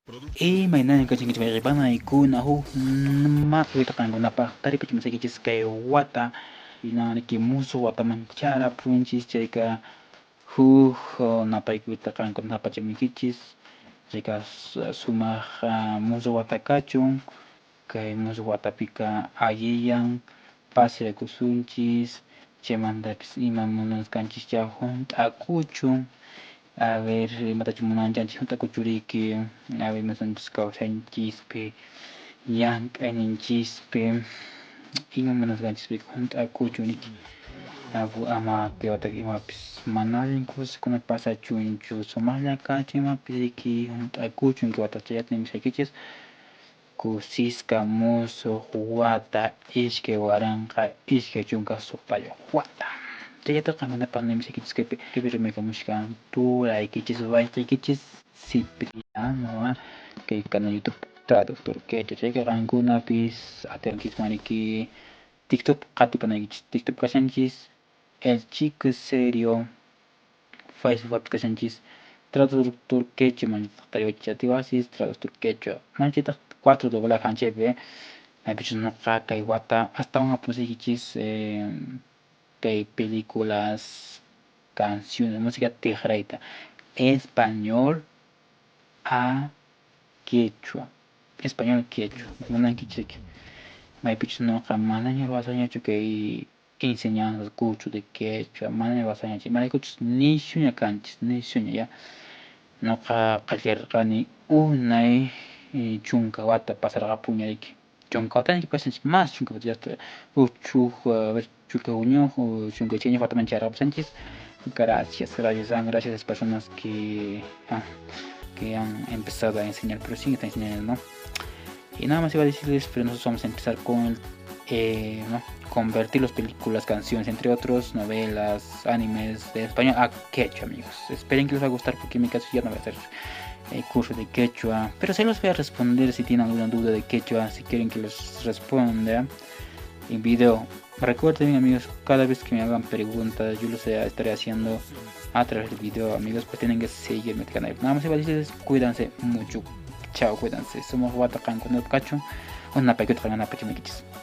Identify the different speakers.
Speaker 1: Imaynaña kachinkichik wayqipanaykuna, huk maqwita qankunapaq taripachimusaykichis kay wata hinariki musuq wataman charapunchis chayqa huk napaykuyta qankuna apachimuykichis chayqa sumaq musuq wata kachun kay musuq watapiqa allillan paseakusunchis chaymantapis ima munasqanchikcha hunt'akuchun. A ver, imatachus munanchanchik hunt'akuchun riki, a ver imasanchis kawsayninchispi, llank'ayninchispi, ima munasqanchispi hunt'akuchun riki. Ama kay wataqa imapis mana allin kusikuna pasachunchu, sumaqlla kachun imapis riki hunt'akuchun kay wata chayllata nimusaykichis. Kusisqa musuq wata 2026 wata. Chayllata qankunapaq nimusaykichis kaypi kaypi rimaykamushkan turaykichis wayqiykichis Cipriano kay canal YouTube Traductor Quechua chayqa qankunapis atinkisman riki TikTok qatipanaykichis TikTok kashanchis El Chico Serio Facebook kashanchis Traductor Quechua manchitaq tariwachis atiwasis Traductor Quechua manchitaq 4 doblaje chaypi maypichus nuqa kay wata astawan apamusaykichis kay películas, canciones, música tiqrayta español a quechua, español quechua munankichis maypichus nuqa manaña ruwasaqñachu kay enseñanzas curso de quechua manaña ruwasaqñachu imaraykuchus nishuña kanchis nishuña ya nuqa qallarirqani unay chunka wata pasarqapuña riki chunka wataña kashanchis más chunka wata huk chunka hukniyuq chunka iskayniyuq wataman chayarqapushanchis. Gracias, gracias, gracias a las personas que han empezado a enseñar, pero siguen enseñando, ¿no? Y nada más iba a decirles, pero nosotros vamos a empezar con el, ¿no? Convertir las películas, canciones, entre otros, novelas, animes de español a quechua, amigos. Esperen que les va a gustar porque en mi caso ya no voy a hacer curso de quechua, pero se los voy a responder si tienen alguna duda de quechua, si quieren que les responda en video. Recuerden, amigos, cada vez que me hagan preguntas, yo los estaré haciendo a través del video, amigos, pues tienen que seguirme en el canal. Nada más iba a decirles, cuídense mucho. Chao, cuídense. Somos Wata Cacho. Una pequeña.